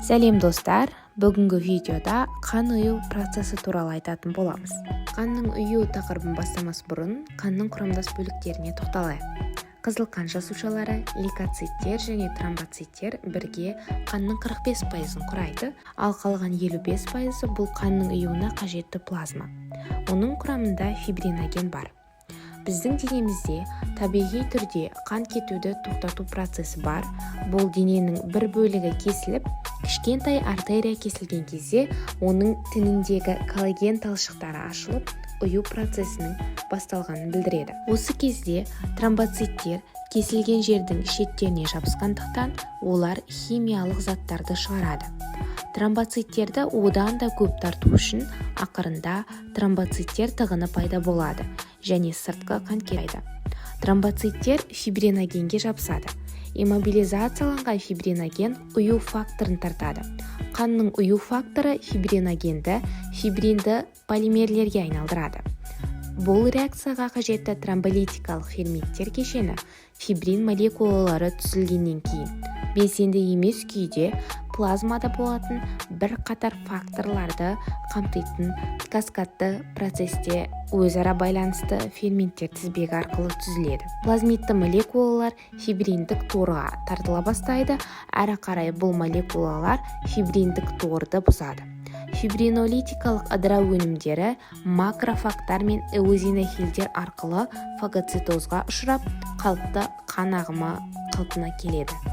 Сәлем, достар! Бүгінгі видеода қан ұю процесі туралы айтатын боламыз. Қанның ұю тақырыбын бастамас бұрын қанның құрамдас бөліктеріне тоқталайық. Қызыл қан жасушалары, лейкоциттер және тромбоциттер бірге қанның 45%-ын құрайды, ал қалған 55%-ы – бұл қанның ұюына қажетті плазма. Оның құрамында фибриноген бар. Біздің денемізде табиғи түрде қан кетуді тоқтату процесі бар. Бұл дененің бір бөлігі кесіліп, кішкентай артерия кесілген кезде оның тініндегі коллаген талшықтары ашылып, ұю процесінің басталғанын білдіреді. Осы кезде тромбоциттер кесілген жердің шеттеріне жабысқандықтан, олар химиялық заттарды шығарады. Тромбоциттерді одан да көп тарту үшін ақырында тромбоциттер тығыны пайда болады және сыртқы қан кетеді. Тромбоциттер фибриногенге жабысады. Иммобилизацияланған фибриноген ұю факторын тартады. Қанның ұю факторы фибриногенді фибринді полимерлерге айналдырады. Бұл реакцияға қажетті тромболитикалық ферменттер кешені фибрин молекулалары түзілгеннен кейін белсенді емес күйде плазмада болатын бірқатар факторларды қамтитын каскадты процесте өзара байланысты ферменттер тізбегі арқылы түзіледі. Плазмидті молекулалар фибриндік торға тартыла бастайды. Әрі қарай бұл молекулалар фибриндік торды бұзады. Фибринолитикалық ыдырау өнімдері макрофагтар мен эозинофилдер арқылы фагоцитозға ұшырап, қалыпты қан ағымы қалпына келеді.